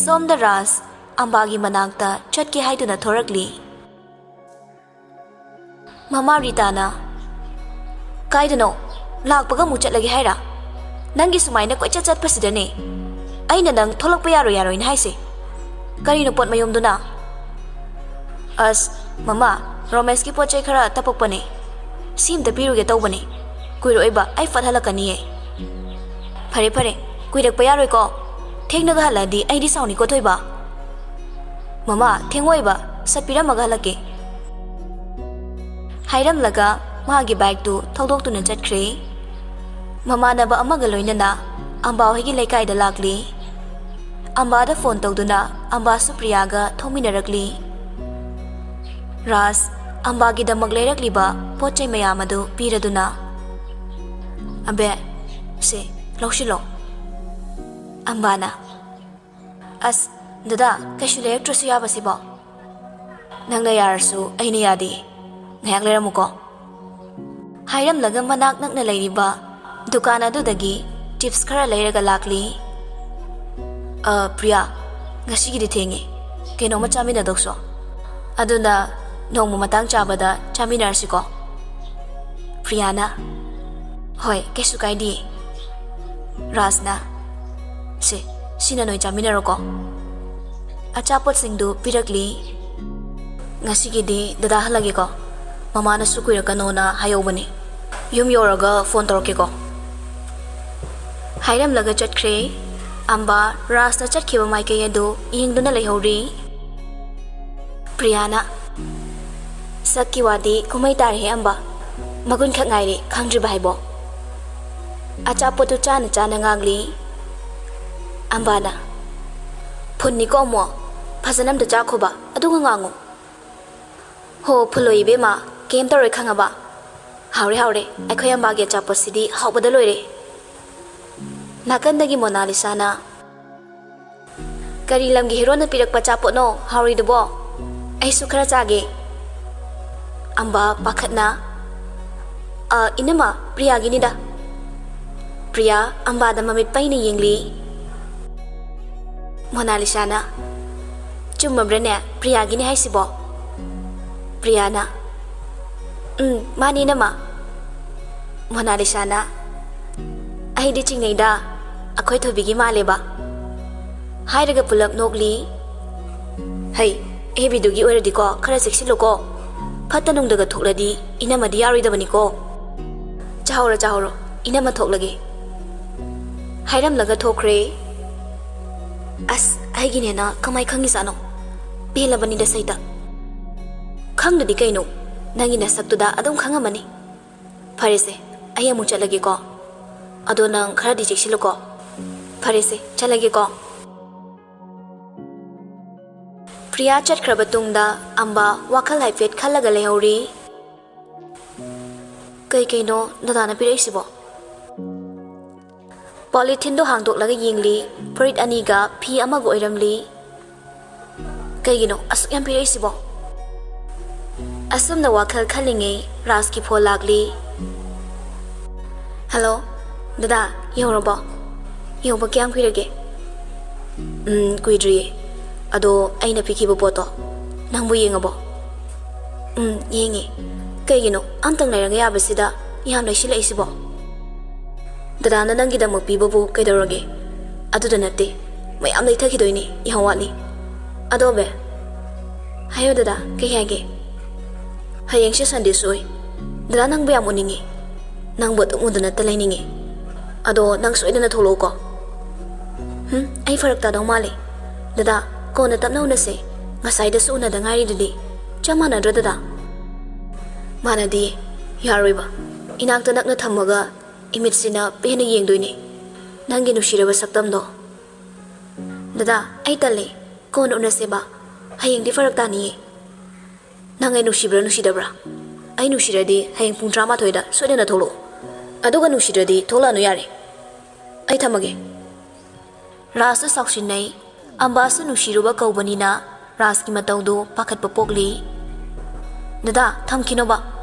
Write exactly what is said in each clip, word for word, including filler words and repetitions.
ꯁꯣꯝꯗ ꯔꯥꯖ ꯑꯝꯕꯥꯒꯤ ꯃꯅꯥꯛꯇ ꯆꯠꯀꯦ ꯍꯥꯏꯗꯨꯅ ꯊꯣꯔꯛꯂꯤ꯫ ꯃꯃꯥ ꯔꯤꯇꯥꯅ, "ꯀꯥꯏꯗꯅꯣ? ꯂꯥꯛꯄꯒ ꯑꯃꯨꯛ ꯆꯠꯂꯒꯦ ꯍꯥꯏꯔ? ꯅꯪꯒꯤ ꯁꯨꯃꯥꯏꯅ ꯀꯣꯏꯆꯠ ꯆꯠꯄꯁꯤꯗꯅꯦ ꯑꯩꯅ ꯅꯪ ꯊꯣꯛꯂꯛꯄ ꯌꯥꯔꯣꯏ ꯌꯥꯔꯣꯏꯅ ꯍꯥꯏꯁꯦ꯫ ꯀꯔꯤꯅꯣ ꯄꯣꯠ ꯃꯌꯣꯝꯗꯨꯅ?" "ꯑꯁ, ꯃꯃꯥ, ꯔꯣꯃꯦꯁꯀꯤ ꯄꯣꯠ ꯆꯩ ꯈꯔ ꯇꯄꯛꯄꯅꯦ꯫ ꯁꯤ ꯑꯝꯇ ꯄꯤꯔꯨꯒꯦ ꯇꯧꯕꯅꯦ꯫ ꯀꯨꯏꯔꯛꯑꯣꯏꯕ, ꯑꯩ ꯐꯠ ꯍꯜꯂꯛꯀꯅꯤꯌꯦ꯫" "ꯐꯔꯦ, ꯐꯔꯦ, ꯀꯨꯏꯔꯛꯄ ꯌꯥꯔꯣꯏꯀꯣ꯫ ꯊꯦꯡꯅꯒ ꯍꯜꯂꯛꯑꯗꯤ ꯑꯩꯗꯤ ꯁꯥꯎꯅꯤꯀꯣ, ꯊꯣꯏꯕ꯫" "ꯃꯃꯥ, ꯊꯦꯡꯉꯣꯏꯕ, ꯁꯠ ꯄꯤꯔꯝꯃꯒ ꯍꯜꯂꯛꯀꯦ꯫" ꯍꯥꯏꯔꯝꯂꯒ ꯃꯥꯒꯤ ꯕꯥꯏꯛꯇꯨ ꯊꯧꯗꯣꯛꯇꯨꯅ ꯆꯠꯈ꯭ꯔꯦ꯫ ꯃꯃꯥꯟꯅꯕ ꯑꯃꯒ ꯂꯣꯏꯅꯅ ꯑꯝꯕꯥ ꯍꯣꯏꯒꯤ ꯂꯩꯀꯥꯏꯗ ꯂꯥꯛꯂꯤ꯫ ꯑꯝꯕꯥꯗ ꯐꯣꯟ ꯇꯧꯗꯨꯅ ꯑꯝꯕꯥꯁꯨ ꯄ꯭ꯔꯤꯌꯥꯒ ꯊꯣꯛꯃꯤꯟꯅꯔꯛꯂꯤ꯫ ꯔꯥꯖ ꯑꯝꯕꯥꯒꯤꯗꯃꯛ ꯂꯩꯔꯛꯂꯤꯕ ꯄꯣꯠ ꯆꯩ ꯃꯌꯥꯝ ꯑꯗꯨ ꯄꯤꯔꯗꯨꯅ, "ꯑꯕꯦ, ꯁꯦ, ꯂꯧꯁꯤꯜꯂꯣ꯫" ꯑꯝꯕꯥꯅ, "ꯑꯁ, ꯗꯗꯥ, ꯀꯩꯁꯨ ꯂꯩꯔꯛꯇ꯭ꯔꯁꯨ ꯌꯥꯕꯁꯤꯕꯣ?" "ꯅꯪꯅ ꯌꯥꯔꯁꯨ ꯑꯩꯅ ꯌꯥꯗꯦ꯫ ꯉꯥꯏꯍꯥꯛ ꯂꯩꯔꯝꯃꯨꯀꯣ꯫" ꯍꯥꯏꯔꯝꯂꯒ ꯃꯅꯥꯛ ꯅꯛꯅ ꯂꯩꯔꯤꯕ ꯗꯨꯀꯥꯟ ꯑꯗꯨꯗꯒꯤ ꯆꯤꯞꯁ ꯈꯔ ꯂꯩꯔꯒ ꯂꯥꯛꯂꯤ꯫ "ꯑ, ꯄ꯭ꯔꯤꯌꯥ, ꯉꯁꯤꯒꯤꯗꯤ ꯊꯦꯡꯉꯦ꯫ ꯀꯩꯅꯣꯝꯃ ꯆꯥꯃꯤꯟꯅꯗꯧꯁꯣ꯫ ꯑꯗꯨꯅ ꯅꯣꯡꯃ ꯃꯇꯥꯡ ꯆꯥꯕꯗ ꯆꯥꯃꯤꯟꯅꯔꯁꯤꯀꯣ꯫" ꯄ꯭ꯔꯤꯌꯥꯅ, "ꯍꯣꯏ, ꯀꯩꯁꯨ ꯀꯥꯏꯗꯦ꯫" ꯔꯥꯖꯅ, "ꯁꯦ, ꯁꯤꯅ ꯅꯣꯏ ꯆꯥꯃꯤꯟꯅꯔꯣꯀꯣ꯫" ꯑꯆꯥꯄꯣꯠꯁꯤꯡꯗꯨ ꯄꯤꯔꯛꯂꯤ꯫ "ꯉꯁꯤꯒꯤꯗꯤ ꯗꯗꯥ ꯍꯜꯂꯒꯦꯀꯣ꯫ ꯃꯃꯥꯅꯁꯨ ꯀꯨꯏꯔꯛꯀꯅꯣꯅ ꯍꯥꯏꯍꯧꯕꯅꯤ꯫ ꯌꯨꯝ ꯌꯧꯔꯒ ꯐꯣꯟ ꯇꯧꯔꯛꯀꯦꯀꯣ꯫" ꯍꯥꯏꯔꯝꯂꯒ ꯆꯠꯈ꯭ꯔꯦ꯫ ꯑꯝꯕꯥ ꯔꯥꯖꯅ ꯆꯠꯈꯤꯕ ꯃꯥꯏꯀꯩ ꯑꯗꯨ ꯌꯦꯡꯗꯨꯅ ꯂꯩꯍꯧꯔꯤ꯫ ꯄ꯭ꯔꯤꯌꯥꯅ, "ꯁꯛꯀꯤ ꯋꯥꯗꯤ ꯀꯨꯝꯍꯩ ꯇꯥꯔꯦꯍꯦ ꯑꯝꯕꯥ꯫ ꯃꯒꯨꯟ ꯈꯛ ꯉꯥꯏꯔꯦ ꯈꯪꯗ꯭ꯔꯤꯕ ꯍꯥꯏꯕꯣ꯫" ꯑꯆꯥꯄꯣꯠꯇꯨ ꯆꯥꯅ ꯆꯥꯅ ꯉꯥꯡꯂꯤ꯫ ꯑꯝꯕꯥꯅ, "ꯐꯨꯟꯅꯤꯀꯣ ꯑꯃꯨꯛ, ꯐꯖꯅ ꯑꯝꯇ ꯆꯥꯈꯣꯕ, ꯑꯗꯨꯒ ꯉꯥꯡꯉꯨ꯫" "ꯍꯣ, ꯐꯨꯜꯂꯣꯏ ꯏꯕꯦꯝꯃ, ꯀꯩꯝ ꯇꯧꯔꯣꯏ ꯈꯪꯉꯕ?" "ꯍꯥꯎꯔꯦ, ꯍꯥꯎꯔꯦ, ꯑꯩꯈꯣꯏ ꯑꯝꯕꯥꯒꯤ ꯑꯆꯥꯄꯣꯠꯁꯤꯗꯤ ꯍꯥꯎꯕꯗ ꯂꯣꯏꯔꯦ꯫" ꯅꯥꯀꯟꯗꯒꯤ ꯃꯣꯅꯥꯂꯤꯁꯥꯅ, "ꯀꯔꯤ ꯂꯝꯒꯤ ꯍꯦꯔꯣꯅ ꯄꯤꯔꯛꯄ ꯑꯆꯥꯄꯣꯠꯅꯣ ꯍꯥꯎꯔꯤꯗꯨꯕꯣ? ꯑꯩꯁꯨ ꯈꯔ ꯆꯥꯒꯦ꯫" ꯑꯝꯕꯥ ꯄꯥꯈꯠꯅ, "ꯑ, ꯏꯅꯝꯃ, ꯄ꯭ꯔꯤꯌꯥꯒꯤꯅꯤꯗ꯫" ꯄ꯭ꯔꯤꯌꯥ ꯑꯝꯕꯥꯗ ꯃꯃꯤꯠ ꯄꯩꯅ ꯌꯦꯡꯂꯤ꯫ ꯃꯣꯅꯥꯂꯤꯁꯥꯅ, "ꯆꯨꯝꯃꯕ꯭ꯔꯅꯦ? ꯄ꯭ꯔꯤꯌꯥꯒꯤꯅꯦ ꯍꯥꯏꯁꯤꯕꯣ?" ꯄ꯭ꯔꯤꯌꯥꯅ, "ꯎꯝ, ꯃꯥꯅꯤ, ꯏꯅꯝꯃ꯫" ꯃꯣꯅꯥꯂꯤꯁꯥꯅ, "ꯑꯩꯗꯤ ꯆꯤꯡꯅꯩꯗ, ꯑꯩꯈꯣꯏ ꯊꯣꯏꯕꯤꯒꯤ ꯃꯥꯜꯂꯦꯕ꯫" ꯍꯥꯏꯔꯒ ꯄꯨꯂꯞ ꯅꯣꯛꯂꯤ꯫ "ꯍꯩ, ꯑꯦ ꯕꯤꯗꯨꯒꯤ ꯑꯣꯏꯔꯗꯤꯀꯣ, ꯈꯔ ꯆꯦꯛꯁꯤꯜꯂꯨꯀꯣ꯫ ꯐꯠꯇ ꯅꯨꯡꯗꯒ ꯊꯣꯛꯂꯗꯤ ꯏꯅꯝꯃꯗꯤ ꯌꯥꯔꯣꯏꯗꯕꯅꯤꯀꯣ꯫ ꯆꯥꯍꯧꯔꯣ, ꯆꯥꯍꯧꯔꯣ, ꯏꯅꯝꯃ ꯊꯣꯛꯂꯒꯦ꯫" ꯍꯥꯏꯔꯝꯂꯒ ꯊꯣꯛꯈ꯭ꯔꯦ꯫ ꯑꯁ, ꯑꯩꯒꯤ ꯅꯦꯅꯥ ꯀꯃꯥꯏ ꯈꯪꯉꯤꯖꯥꯠꯅꯣ? ꯄꯦꯜꯂꯕꯅꯤꯗ ꯁꯩꯇ꯫ ꯈꯪꯗꯗꯤ ꯀꯩꯅꯣ, ꯅꯪꯒꯤ ꯅꯁꯛꯇꯨꯗ ꯑꯗꯨꯝ ꯈꯪꯉꯝꯃꯅꯤ꯫ ꯐꯔꯦꯁꯦ, ꯑꯩ ꯑꯃꯨꯛ ꯆꯠꯂꯒꯦꯀꯣ꯫ ꯑꯗꯣ ꯅꯪ ꯈꯔꯗꯤ ꯆꯦꯛꯁꯤꯜꯂꯨꯀꯣ꯫ ꯐꯔꯦꯁꯦ, ꯆꯠꯂꯒꯦꯀꯣ꯫ ꯄ꯭ꯔꯤꯌꯥ ꯆꯠꯈ꯭ꯔꯕ ꯇꯨꯡꯗ ꯑꯝꯕ ꯋꯥꯈꯜ ꯍꯥꯏꯐꯦꯠ ꯈꯜꯂꯒ ꯂꯩꯍꯧꯔꯤ꯫ "ꯀꯩ ꯀꯩꯅꯣ ꯗꯗꯥꯅ ꯄꯤꯔꯛꯏꯁꯤꯕꯣ?" ꯄꯣꯂꯤꯊꯤꯟꯗꯣ ꯍꯥꯡꯗꯣꯛꯂꯒ ꯌꯦꯡꯂꯤ꯫ ꯐꯨꯔꯤꯠ ꯑꯅꯤꯒ ꯐꯤ ꯑꯃꯒ ꯑꯣꯏꯔꯝꯂꯤ꯫ "ꯀꯩꯒꯤꯅꯣ ꯑꯁꯨꯛ ꯌꯥꯝ ꯄꯤꯔꯛꯏꯁꯤꯕꯣ?" ꯑꯁꯨꯝꯅ ꯋꯥꯈꯜ ꯈꯜꯂꯤꯉꯩ ꯔꯥꯖꯀꯤ ꯐꯣꯟ ꯂꯥꯛꯂꯤ꯫ "ꯍꯜꯂꯣ, ꯗꯗꯥ, ꯌꯧꯔꯕꯣ? ꯌꯧꯕ ꯀꯌꯥꯝ ꯀꯨꯏꯔꯒꯦ?" "ꯎꯝ, ꯀꯨꯏꯗ꯭ꯔꯤꯌꯦ꯫ ꯑꯗꯣ ꯑꯩꯅ ꯄꯤꯈꯤꯕ ꯄꯣꯠꯇꯣ ꯅꯪꯕꯨ ꯌꯦꯡꯉꯕꯣ?" "ꯎꯝ, ꯌꯦꯡꯉꯦ꯫ ꯀꯩꯒꯤꯅꯣ ꯑꯝꯇꯪ ꯂꯩꯔꯒ ꯌꯥꯕꯁꯤꯗ ꯌꯥꯝ ꯂꯩꯁꯤꯜꯂꯛꯏꯁꯤꯕꯣ?" "ꯗꯗꯥꯅ ꯅꯪꯒꯤꯗꯃꯛ ꯄꯤꯕꯕꯨ ꯀꯩꯗꯧꯔꯒꯦ? ꯑꯗꯨꯗ ꯅꯠꯇꯦ, ꯃꯌꯥꯝ ꯂꯩꯊꯈꯤꯗꯣꯏꯅꯦ, ꯌꯥꯝ ꯋꯥꯠꯂꯤ꯫" "ꯑꯗꯣ ꯑꯕꯦ꯫" "ꯍꯥꯏꯌꯣ ꯗꯗꯥ, ꯀꯩ ꯍꯥꯏꯒꯦ?" "ꯍꯌꯦꯡꯁꯦ ꯁꯟꯗꯦꯁꯨ ꯑꯣꯏ꯫ ꯗꯗꯥ ꯅꯪꯕꯨ ꯌꯥꯝ ꯎꯅꯤꯡꯉꯤ꯫ ꯅꯪꯕꯨ ꯑꯗꯨꯝ ꯎꯗꯅꯇ ꯂꯩꯅꯤꯡꯉꯤ꯫ ꯑꯗꯣ ꯅꯪ ꯁꯣꯏꯗꯅ ꯊꯣꯛꯂꯛꯎꯀꯣ꯫" "ꯍꯨꯝ, ꯑꯩ ꯐꯔꯛ ꯇꯥꯗꯧ ꯃꯥꯜꯂꯦ꯫ ꯗꯗꯥ, ꯀꯣꯟꯅ ꯇꯞꯅ ꯎꯅꯁꯦ꯫ ꯉꯁꯥꯏꯗꯁꯨ ꯎꯅꯗ ꯉꯥꯏꯔꯤꯗꯨꯗꯤ꯫ ꯆꯞ ꯃꯥꯟꯅꯗ꯭ꯔꯣ ꯗꯗꯥ?" "ꯃꯥꯟꯅꯗꯤꯌꯦ꯫ ꯌꯥꯔꯣꯏꯕ꯫ ꯏꯅꯥꯛꯇ ꯅꯛꯅ ꯊꯝꯃꯒ ꯏꯃꯤꯠꯁꯤꯅ ꯄꯦꯟꯅ ꯌꯦꯡꯗꯣꯏꯅꯦ ꯅꯪꯒꯤ ꯅꯨꯡꯁꯤꯔꯕ ꯁꯛꯇꯝꯗꯣ꯫" "ꯗꯗꯥ, ꯑꯩ ꯇꯜꯂꯦ꯫ ꯀꯣꯟꯅ ꯎꯅꯁꯦꯕ꯫ ꯍꯌꯦꯡꯗꯤ ꯐꯔꯛ ꯇꯥꯅꯤꯌꯦ꯫" "ꯅꯪ ꯑꯩ ꯅꯨꯡꯁꯤꯕ꯭ꯔꯥ ꯅꯨꯡꯁꯤꯗꯕ꯭ꯔꯥ? ꯑꯩ ꯅꯨꯡꯁꯤꯔꯗꯤ ꯍꯌꯦꯡ ꯄꯨꯡ ꯇꯔꯥꯃꯥꯊꯣꯏꯗ ꯁꯣꯏꯗꯅ ꯊꯣꯛꯂꯛꯑꯣ꯫ ꯑꯗꯨꯒ ꯅꯨꯡꯁꯤꯗ꯭ꯔꯗꯤ ꯊꯣꯛꯂꯛꯑꯅꯨ ꯌꯥꯔꯦ꯫ ꯑꯩ ꯊꯝꯃꯒꯦ꯫" ꯔꯥꯖꯁꯨ ꯁꯥꯎꯁꯤꯟꯅꯩ꯫ ꯑꯝꯕꯥꯁꯨ ꯅꯨꯡꯁꯤꯔꯨꯕ ꯀꯧꯕꯅꯤꯅ ꯔꯥꯖꯀꯤ ꯃꯇꯧꯗꯨ ꯄꯥꯈꯠꯄ ꯄꯣꯛꯂꯤ꯫ "ꯗꯗꯥ, ꯊꯝꯈꯤꯅꯣꯕ꯫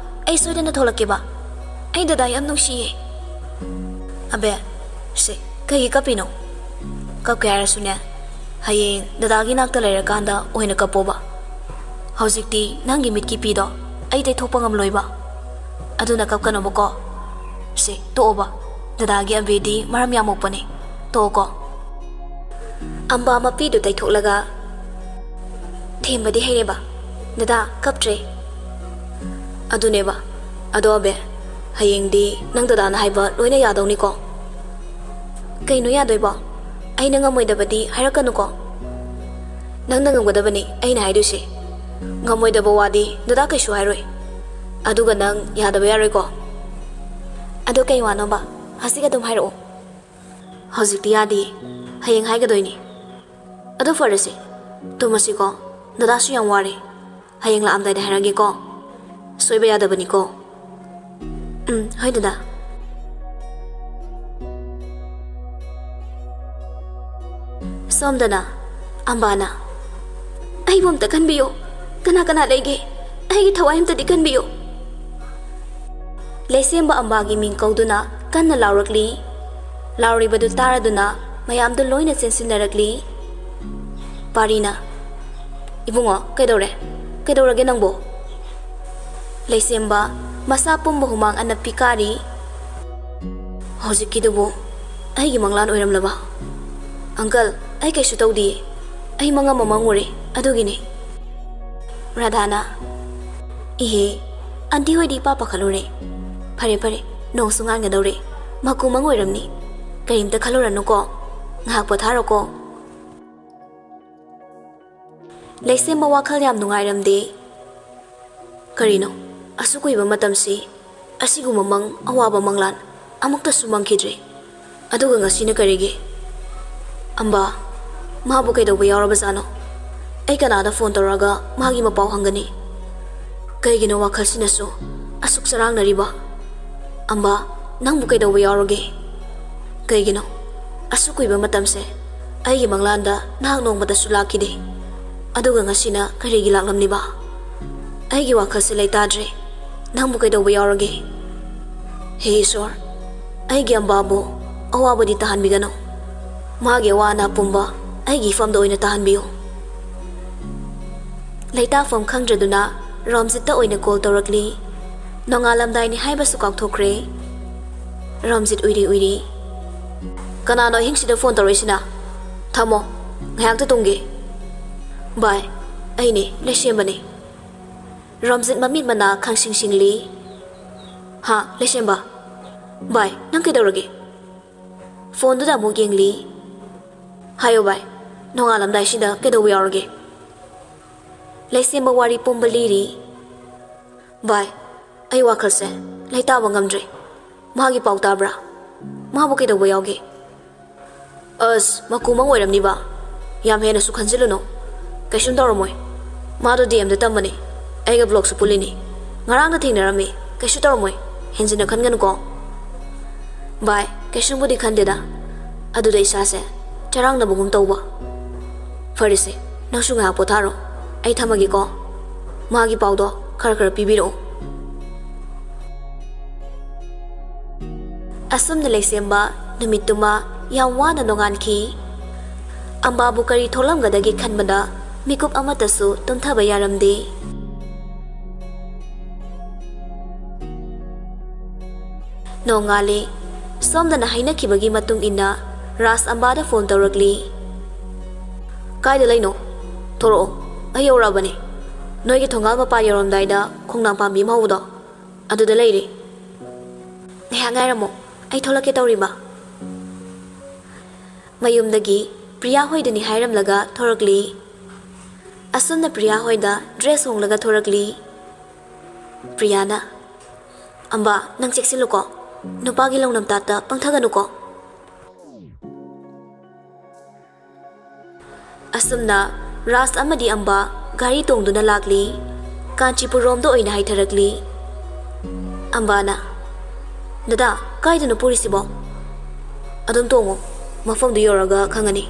ꯑꯩ ꯁꯣꯏꯗꯅ ꯊꯣꯛꯂꯛꯀꯦꯕ꯫ ꯑꯩ ꯗꯗꯥ ꯌꯥꯝ ꯅꯨꯡꯁꯤꯌꯦ꯫" "ꯑꯕꯦ, ꯁꯦ, ꯀꯩꯒꯤ ꯀꯞꯄꯤꯅꯣ? ꯀꯞꯀꯦ ꯍꯥꯏꯔꯁꯨꯅꯦ, ꯍꯌꯦꯡ ꯗꯗꯥꯒꯤ ꯅꯥꯛꯇ ꯂꯩꯔꯀꯥꯟꯗ ꯑꯣꯏꯅ ꯀꯞꯄꯣꯕ꯫ ꯍꯧꯖꯤꯛꯇꯤ ꯅꯪꯒꯤ ꯃꯤꯠꯀꯤ ꯄꯤꯗꯣ ꯑꯩ ꯇꯩꯊꯣꯛꯄ ꯉꯝꯂꯣꯏꯕ꯫ ꯑꯗꯨꯅ ꯀꯞꯀꯅꯣꯕꯀꯣ꯫ ꯁꯦ, ꯇꯣꯛꯑꯣꯕ꯫ ꯗꯗꯥꯒꯤ ꯑꯕꯦꯗꯤ ꯃꯔꯝ ꯌꯥꯝ ꯃꯣꯛꯄꯅꯦ꯫ ꯇꯣꯛꯑꯣꯀꯣ꯫ ꯑꯝꯕꯥ ꯃꯄꯤꯗꯨ ꯇꯩꯊꯣꯛꯂꯒ ꯊꯦꯝꯕꯗꯤ ꯍꯩꯔꯦꯕ꯫ "ꯗꯗꯥ, ꯀꯞꯇ꯭ꯔꯦ꯫" ꯑꯗꯨꯅꯦꯕ꯫ ꯑꯗꯣ ꯑꯕꯦ, ꯍꯌꯦꯡꯗꯤ ꯅꯪ ꯗꯗꯥꯅ ꯍꯥꯏꯕ ꯂꯣꯏꯅ ꯌꯥꯗꯧꯅꯤꯀꯣ? ꯀꯩꯅꯣ ꯌꯥꯗꯣꯏꯕꯣ? ꯑꯩꯅ ꯉꯝꯃꯣꯏꯗꯕꯗꯤ ꯍꯥꯏꯔꯛꯀꯅꯨꯀꯣ꯫ ꯅꯪꯅ ꯉꯝꯒꯗꯕꯅꯤ ꯑꯩꯅ ꯍꯥꯏꯗꯣꯏꯁꯦ꯫ ꯉꯝꯃꯣꯏꯗꯕ ꯋꯥꯗꯤ ꯗꯗꯥ ꯀꯩꯁꯨ ꯍꯥꯏꯔꯣꯏ꯫ ꯑꯗꯨꯒ ꯅꯪ ꯌꯥꯗꯕ ꯌꯥꯔꯣꯏꯀꯣ꯫ ꯑꯗꯣ ꯀꯩ ꯋꯥꯅꯣꯕ? ꯍꯧꯖꯤꯛ ꯑꯗꯨꯝ ꯍꯥꯏꯔꯛꯑꯣ꯫ ꯍꯧꯖꯤꯛꯇꯤ ꯌꯥꯗꯤꯌꯦ꯫ ꯍꯌꯦꯡ ꯍꯥꯏꯒꯗꯣꯏꯅꯤ꯫ ꯑꯗꯣ ꯐꯔꯦꯁꯦ, ꯇꯨꯝꯃꯁꯤꯀꯣ꯫ ꯗꯗꯥꯁꯨ ꯌꯥꯝ ꯋꯥꯔꯦ꯫ ꯍꯌꯦꯡ ꯂꯥꯛꯑꯝꯗꯥꯏꯗ ꯍꯥꯏꯔꯛꯑꯒꯦꯀꯣ꯫ ꯁꯣꯏꯕ ꯌꯥꯗꯕꯅꯤꯀꯣ꯫ ꯎꯝ, ꯍꯣꯏ ꯗꯗꯥ꯫ ꯁꯣꯝꯗꯅ ꯑꯝꯕꯥꯅ, "ꯑꯩꯕꯨ ꯑꯝꯇ ꯈꯟꯕꯤꯌꯨ꯫ ꯀꯅꯥ ꯀꯅꯥ ꯂꯩꯒꯦ? ꯑꯩꯒꯤ ꯊꯋꯥꯏ ꯑꯝꯇꯗꯤ ꯈꯟꯕꯤꯌꯨ꯫" ꯂꯩꯁꯦꯝꯕ ꯑꯝꯕꯥꯒꯤ ꯃꯤꯡ ꯀꯧꯗꯨꯅ ꯀꯟꯅ ꯂꯥꯎꯔꯛꯂꯤ꯫ ꯂꯥꯎꯔꯤꯕꯗꯨ ꯇꯥꯔꯗꯨꯅ ꯃꯌꯥꯝꯗꯨ ꯂꯣꯏꯅ ꯆꯦꯟꯁꯤꯟꯅꯔꯛꯂꯤ꯫ ꯄꯥꯔꯤꯅ, "ꯏꯕꯨꯡꯉꯣ, ꯀꯩꯗꯧꯔꯦ? ꯀꯩꯗꯧꯔꯒꯦ ꯅꯪꯕꯣ?" ꯂꯩꯁꯦꯝꯕ ꯃꯁꯥ ꯄꯨꯝꯕ ꯍꯨꯃꯥꯡ ꯑꯅꯞꯄꯤ ꯀꯥꯔꯤ꯫ "ꯍꯧꯖꯤꯛꯀꯤꯗꯨꯕꯨ ꯑꯩꯒꯤ ꯃꯪꯂꯥꯟ ꯑꯣꯏꯔꯝꯂꯕ? ꯑꯪꯀꯜ, ꯑꯩ ꯀꯩꯁꯨ ꯇꯧꯗꯤꯌꯦ꯫ ꯑꯩ ꯃꯪ ꯑꯃ ꯃꯪꯉꯨꯔꯦ, ꯑꯗꯨꯒꯤꯅꯦ꯫" ꯔꯥꯙꯥꯅ, "ꯏꯍꯦ, ꯑꯟꯇꯤ ꯍꯣꯏꯗꯤ ꯏꯄꯥ ꯄꯥꯈꯠꯂꯨꯔꯦ꯫ ꯐꯔꯦ, ꯐꯔꯦ, ꯅꯣꯡꯁꯨ ꯉꯥꯟꯒꯗꯧꯔꯦ꯫ ꯃꯀꯨ ꯃꯪ ꯑꯣꯏꯔꯝꯅꯤ꯫ ꯀꯔꯤꯝꯇ ꯈꯜꯂꯨꯔꯅꯨꯀꯣ꯫ ꯉꯥꯏꯍꯥꯛ ꯄꯣꯊꯥꯔꯣꯀꯣ꯫" ꯂꯩꯁꯦꯝꯕ ꯋꯥꯈꯜ ꯌꯥꯝ ꯅꯨꯡꯉꯥꯏꯔꯝꯗꯦ꯫ ꯀꯔꯤꯅꯣ, ꯑꯁꯨꯛ ꯀꯨꯏꯕ ꯃꯇꯝꯁꯤ ꯑꯁꯤꯒꯨꯝꯕ ꯃꯪ, ꯑꯋꯥꯕ ꯃꯪꯂꯥꯟ ꯑꯃꯨꯛꯇꯁꯨ ꯃꯪꯈꯤꯗ꯭ꯔꯤ꯫ ꯑꯗꯨꯒ ꯉꯁꯤꯅ ꯀꯔꯤꯒꯤ? ꯑꯝꯕꯥ, ꯃꯥꯕꯨ ꯀꯩꯗꯧꯕ ꯌꯥꯎꯔꯕꯖꯥꯠꯅꯣ? ꯑꯩ ꯀꯅꯥꯗ ꯐꯣꯟ ꯇꯧꯔꯒ ꯃꯥꯒꯤ ꯃꯄꯥꯎ ꯍꯪꯒꯅꯤ? ꯀꯩꯒꯤꯅꯣ ꯋꯥꯈꯜꯁꯤꯅꯁꯨ ꯑꯁꯨꯛ ꯆꯔꯥꯡꯅꯔꯤꯕ? ꯑꯝꯕꯥ, ꯅꯪꯕꯨ ꯀꯩꯗꯧꯕ ꯌꯥꯎꯔꯒꯦ? ꯀꯩꯒꯤꯅꯣ ꯑꯁꯨꯛ ꯀꯨꯏꯕ ꯃꯇꯝꯁꯦ ꯑꯩꯒꯤ ꯃꯪꯂꯥꯟꯗ ꯅꯍꯥꯛ ꯅꯣꯡꯃꯇꯁꯨ ꯂꯥꯛꯈꯤꯗꯦ? ꯑꯗꯨꯒ ꯉꯁꯤꯅ ꯀꯔꯤꯒꯤ ꯂꯥꯛꯂꯝꯂꯤꯕ? ꯑꯩꯒꯤ ꯋꯥꯈꯜꯁꯦ ꯂꯩꯇꯥꯗ꯭ꯔꯦ꯫ ꯅꯪꯕꯨ ꯀꯩꯗꯧꯕ ꯌꯥꯎꯔꯒꯦ? ꯍꯦ ꯏꯁꯣꯔ, ꯑꯩꯒꯤ ꯑꯝꯕꯥꯕꯨ ꯑꯋꯥꯕꯗꯤ ꯇꯥꯍꯟꯕꯤꯒꯅꯨ꯫ ꯃꯥꯒꯤ ꯑꯋꯥ ꯑꯅꯥ ꯄꯨꯝꯕ ꯑꯩꯒꯤ ꯏꯐꯝꯗ ꯑꯣꯏꯅ ꯇꯥꯍꯟꯕꯤꯌꯨ꯫ ꯂꯩꯇꯥꯐꯝ ꯈꯪꯗ꯭ꯔꯗꯨꯅ ꯔꯣꯝꯖꯤꯠꯇ ꯑꯣꯏꯅ ꯀꯣꯜ ꯇꯧꯔꯛꯂꯤ꯫ ꯅꯣꯡꯉꯥꯜꯂꯝꯗꯥꯏꯅꯤ ꯍꯥꯏꯕꯁꯨ ꯀꯥꯎꯊꯣꯛꯈ꯭ꯔꯦ꯫ ꯔꯣꯝꯖꯤꯠ ꯎꯏꯔꯤ ꯎꯏꯔꯤ꯫ "ꯀꯅꯥꯅꯣ ꯑꯍꯤꯡꯁꯤꯗ ꯐꯣꯟ ꯇꯧꯔꯛꯏꯁꯤꯅ? ꯊꯝꯃꯣ, ꯉꯥꯏꯍꯥꯛꯇ ꯇꯨꯝꯒꯦ꯫" "ꯚꯥꯏ, ꯑꯩꯅꯦ, ꯂꯩꯁꯦꯝꯕꯅꯦ꯫" ꯔꯣꯝꯖꯤꯠ ꯃꯃꯤꯠ ꯃꯅꯥ ꯈꯪꯁꯤꯡ ꯁꯤꯡꯂꯤ꯫ "ꯍꯥ, ꯂꯩꯁꯦꯝꯕ? ꯚꯥꯏ, ꯅꯪ ꯀꯩꯗꯧꯔꯒꯦ?" ꯐꯣꯟꯗꯨꯗ ꯑꯃꯨꯛ ꯌꯦꯡꯂꯤ꯫ "ꯍꯥꯏꯌꯣ ꯚꯥꯏ, ꯅꯣꯡꯉꯥꯜꯂꯝꯗꯥꯏꯁꯤꯗ ꯀꯩꯗꯧꯕ ꯌꯥꯎꯔꯒꯦ?" ꯂꯩꯁꯦꯝꯕ ꯋꯥꯔꯤ ꯄꯨꯝꯕ ꯂꯤꯔꯤ꯫ "ꯚꯥꯏ, ꯑꯩ ꯋꯥꯈꯜꯁꯦ ꯂꯩꯇꯥꯕ ꯉꯝꯗ꯭ꯔꯦ꯫ ꯃꯥꯒꯤ ꯄꯥꯎ ꯇꯥꯕ꯭ꯔꯥ? ꯃꯥꯕꯨ ꯀꯩꯗꯧꯕ ꯌꯥꯎꯒꯦ?" "ꯑꯁ, ꯃꯀꯨ ꯃꯪ ꯑꯣꯏꯔꯝꯅꯤꯕ꯫ ꯌꯥꯝ ꯍꯦꯟꯅꯁꯨ ꯈꯟꯖꯤꯜꯂꯨꯅꯨ꯫ ꯀꯩꯁꯨꯝ ꯇꯧꯔꯝꯃꯣꯏ꯫ ꯃꯥꯗꯣ ꯗꯤ ꯑꯦꯝꯗ ꯇꯝꯕꯅꯦ꯫ ꯑꯩꯒ ꯕ꯭ꯂꯣꯛꯁꯨ ꯄꯨꯜꯂꯤꯅꯤ꯫ ꯉꯔꯥꯡꯗ ꯊꯦꯡꯅꯔꯝꯃꯤ꯫ ꯀꯩꯁꯨ ꯇꯧꯔꯝꯃꯣꯏ꯫ ꯍꯦꯟꯖꯤꯟꯅ ꯈꯟꯒꯅꯨꯀꯣ꯫" "ꯚꯥꯏ, ꯀꯩꯁꯨꯝꯕꯨꯗꯤ ꯈꯟꯗꯦꯗ꯫ ꯑꯗꯨꯗ ꯏꯁꯥꯁꯦ ꯆꯔꯥꯡꯅꯕꯒꯨꯝ ꯇꯧꯕ꯫" "ꯐꯔꯦꯁꯦ, ꯅꯪꯁꯨ ꯉꯥꯏꯍꯥꯛ ꯄꯣꯊꯥꯔꯣ꯫ ꯑꯩ ꯊꯝꯃꯒꯦꯀꯣ꯫ ꯃꯥꯒꯤ ꯄꯥꯎꯗꯣ ꯈꯔ ꯈꯔ ꯄꯤꯕꯤꯔꯛꯎ꯫" ꯑꯁꯨꯝꯅ ꯂꯩꯁꯦꯝꯕ ꯅꯨꯃꯤꯠꯇꯨꯃ ꯌꯥꯝ ꯋꯥꯅ ꯅꯣꯡꯉꯥꯟꯈꯤ꯫ ꯑꯝꯕꯥꯕꯨ ꯀꯔꯤ ꯊꯣꯛꯂꯝꯒꯗꯒꯦ ꯈꯟꯕꯗ ꯃꯤꯀꯨꯞ ꯑꯃꯠꯇꯁꯨ ꯇꯨꯝꯊꯕ ꯌꯥꯔꯝꯗꯦ꯫ ꯅꯣꯡꯉꯥꯜꯂꯦ꯫ ꯁꯣꯝꯗꯅ ꯍꯥꯏꯅꯈꯤꯕꯒꯤ ꯃꯇꯨꯡ ꯏꯟꯅ ꯔꯥꯖ ꯑꯝꯕꯥꯗ ꯐꯣꯟ ꯇꯧꯔꯛꯂꯤ꯫ "ꯀꯥꯏꯗ ꯂꯩꯅꯣ? ꯊꯣꯔꯛꯑꯣ, ꯑꯩ ꯌꯧꯔꯛꯑꯕꯅꯦ꯫ ꯅꯣꯏꯒꯤ ꯊꯣꯡꯒꯥꯜ ꯃꯄꯥ ꯌꯧꯔꯝꯗꯥꯏꯗ ꯈꯣꯡꯅꯥꯡ ꯄꯥꯝꯕꯤ ꯑꯃ ꯍꯧꯕꯗꯣ, ꯑꯗꯨꯗ ꯂꯩꯔꯦ꯫ ꯉꯥꯏꯍꯥꯛ ꯉꯥꯏꯔꯝꯃꯣ, ꯑꯩ ꯊꯣꯛꯂꯛꯀꯦ ꯇꯧꯔꯤꯕ꯫" ꯃꯌꯨꯝꯗꯒꯤ ꯄ꯭ꯔꯤꯌꯥ ꯍꯣꯏꯗꯅꯤ ꯍꯥꯏꯔꯝꯂꯒ ꯊꯣꯔꯛꯂꯤ꯫ ꯑꯁꯨꯝꯅ ꯄ꯭ꯔꯤꯌꯥ ꯍꯣꯏꯗ ꯗ꯭ꯔꯦꯁ ꯍꯣꯡꯂꯒ ꯊꯣꯔꯛꯂꯤ꯫ ꯄ꯭ꯔꯤꯌꯥꯅ, "ꯑꯝꯕꯥ, ꯅꯪ ꯆꯦꯛꯁꯤꯜꯂꯨꯀꯣ꯫ ꯅꯨꯄꯥꯒꯤ ꯂꯧꯅꯝ ꯇꯥꯠꯇ ꯄꯪꯊꯒꯅꯨꯀꯣ꯫" ꯑꯁꯨꯝꯅ ꯔꯥꯖ ꯑꯃꯗꯤ ꯑꯝꯕꯥ ꯒꯥꯔꯤ ꯇꯣꯡꯗꯨꯅ ꯂꯥꯛꯂꯤ꯫ ꯀꯥꯟꯆꯤꯄꯨꯔ ꯔꯣꯝꯗ ꯑꯣꯏꯅ ꯍꯥꯏꯊꯔꯛꯂꯤ꯫ ꯑꯝꯕꯥꯅ, "ꯗꯗꯥ, ꯀꯥꯏꯗꯅꯣ ꯄꯨꯔꯤꯁꯤꯕꯣ?" "ꯑꯗꯨꯝ ꯇꯣꯡꯉꯣ, ꯃꯐꯝꯗꯨ ꯌꯧꯔꯒ ꯈꯪꯉꯅꯤ꯫"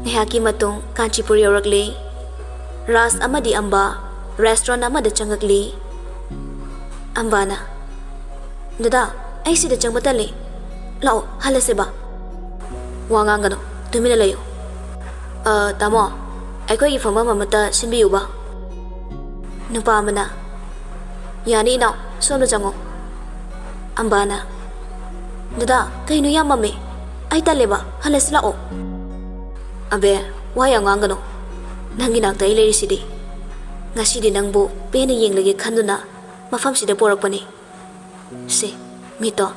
ꯉꯥꯏꯍꯥꯛꯀꯤ ꯃꯇꯨꯡ ꯀꯥꯟꯆꯤꯄꯨꯔ ꯌꯧꯔꯛꯂꯦ꯫ ꯔꯥꯖ ꯑꯃꯗꯤ ꯑꯝꯕꯥ ꯔꯦꯁꯇꯨꯔꯦꯟ ꯑꯃꯗ ꯆꯪꯉꯛꯂꯤ꯫ ꯑꯝꯕꯥꯅ, "ꯗꯗꯥ, ꯑꯩ ꯁꯤꯗ ꯆꯪꯕ ꯇꯜꯂꯦ꯫ ꯂꯥꯛꯑꯣ, ꯍꯜꯂꯁꯦꯕ꯫" "ꯋꯥ ꯉꯥꯡꯒꯅꯨ, ꯇꯨꯃꯤꯟꯅ ꯂꯩꯌꯨ꯫ ꯑ, ꯇꯥꯃꯣ, ꯑꯩꯈꯣꯏꯒꯤ ꯐꯝꯐꯝ ꯑꯃꯠꯇ ꯁꯤꯟꯕꯤꯌꯨꯕ?" ꯅꯨꯄꯥ ꯑꯃꯅ, "ꯌꯥꯅꯤ ꯏꯅꯥꯎ, ꯁꯣꯝꯗ ꯆꯪꯉꯣ꯫" ꯑꯝꯕꯥꯅ, "ꯗꯗꯥ, ꯀꯩꯅꯣ ꯌꯥꯝ ꯃꯝꯃꯦ? ꯑꯩ ꯇꯜꯂꯦꯕ, ꯍꯜꯂꯁꯤ ꯂꯥꯛꯑꯣ꯫" "ꯑꯕꯦ, ꯋꯥ ꯌꯥꯝ ꯉꯥꯡꯒꯅꯨ꯫ ꯅꯪꯒꯤ ꯅꯥꯛꯇ ꯑꯩ ꯂꯩꯔꯤꯁꯤꯗꯤ꯫ ꯉꯁꯤꯗꯤ ꯅꯪꯕꯨ ꯄꯦꯟꯅ ꯌꯦꯡꯂꯒꯦ ꯈꯟꯗꯨꯅ ꯃꯐꯝꯁꯤꯗ ꯄꯣꯔꯛꯄꯅꯤ꯫ ꯁꯦ, ꯃꯤꯠꯇꯣ